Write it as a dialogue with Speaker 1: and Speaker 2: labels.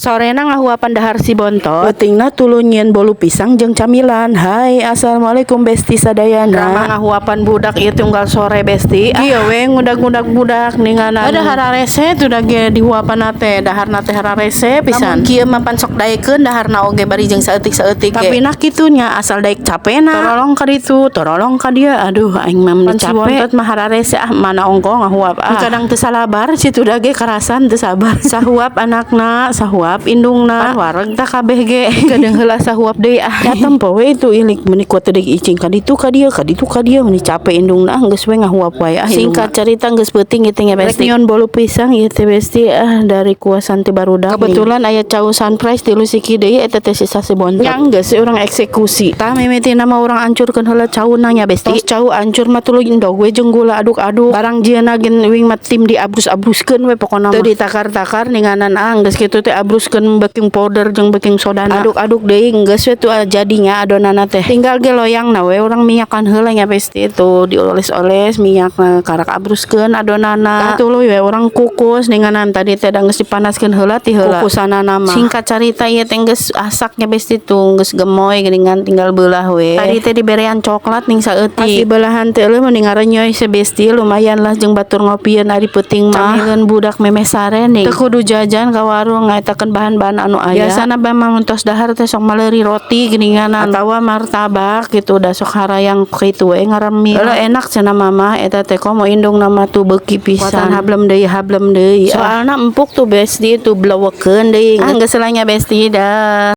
Speaker 1: Sorena ngahuapan dahar si Bontot. Peutingna tuluy nyieun bolu pisang jeung camilan. Hai, assalamualaikum, besti sadayana. Drama ngahuapan budak ieu tunggal sore, besti. Ieu we ngudag-ngudag budak ninganan. Ada hararese tuh da ge dihuapan teh, daharna teh hararese pisan. Lamun kieu mah pan sok daekeun daharna oge bari jeung saeutik-saeutik ge. Tapi nah kitu nya, asal daek capena. Torolong ka ditu, torolong ka dieu. Aduh, aing mah meni capek. Si Bontot mah hararese ah, mana ongkoh ngahuap ah. Kadang teu salabar si tuh ge, karasan teu sabar. Sahuap anakna, sahuap indungna. Pan wareg tah kabeh ge. Gadeung heula sahuap deui ah. Ya tempo we itu ilik meuni kuat teu icing ka ditu ka dieu, ka ditu ka dieu, meuni capek indungna. Ah, geus we ngahuap wae ah. Singkat cerita, geus peuting ieu teh nya, besti. Rek nyieun bolu pisang ieu teh, besti, ah, dari kuasan ti barudak. Kebetulan aya cau Sunrise tilu siki deui, eta teh sisa si Bontot. Yang geus urang eksekusi. Tah, mimitina mah urang ancurkeun heula cauna nya, besti. Tos cau ancur mah tuluy endog we jeung gula, aduk-aduk. Barang jieuna gen wing mah tim diabrus-abruskeun we pokona mah. Teu ditakar-takar ninganan ah, geus kitu teh abruskeun baking powder jeung baking sodana. Aduk-aduk deui, geus we tuh jadinya adonanna teh. Tinggal ge loyangna we urang minyakan heula nya, besti, tuh dioles-oles minyakna, karak abruskeun adonanna. Tah, tuluy we urang kukus ninganan, tadi teh da geus dipanaskeun heula ti heula. Kukusanana mah. Singkat carita, ieu teh geus asak nya, besti, tuh geus gemoy geuningan, tinggal beulah we. Tadi teh diberean coklat ning saeutik. Pas dibelahan teh eueuh mending ngarenyoy se, besti, lumayan lah jeung batur ngopieun ari peuting mah. Camileun budak memeh sare ning. Teu kudu jajan ka warung, ngaetakeun bahan-bahan anu aya. Biasana bae mah mun tos dahar teh sok maleuri roti geuninganan atawa martabak gitu, da sok harayang kitu we ngaremil. Heueuh, enak cenah mama eta teh, komo indungna mah tuh beuki pisan. Kuatan hablem deui, hablem deui. Soalna empuk tuh, besti, tuh blewekeun deui. Ah, geus lah nya, besti, dah.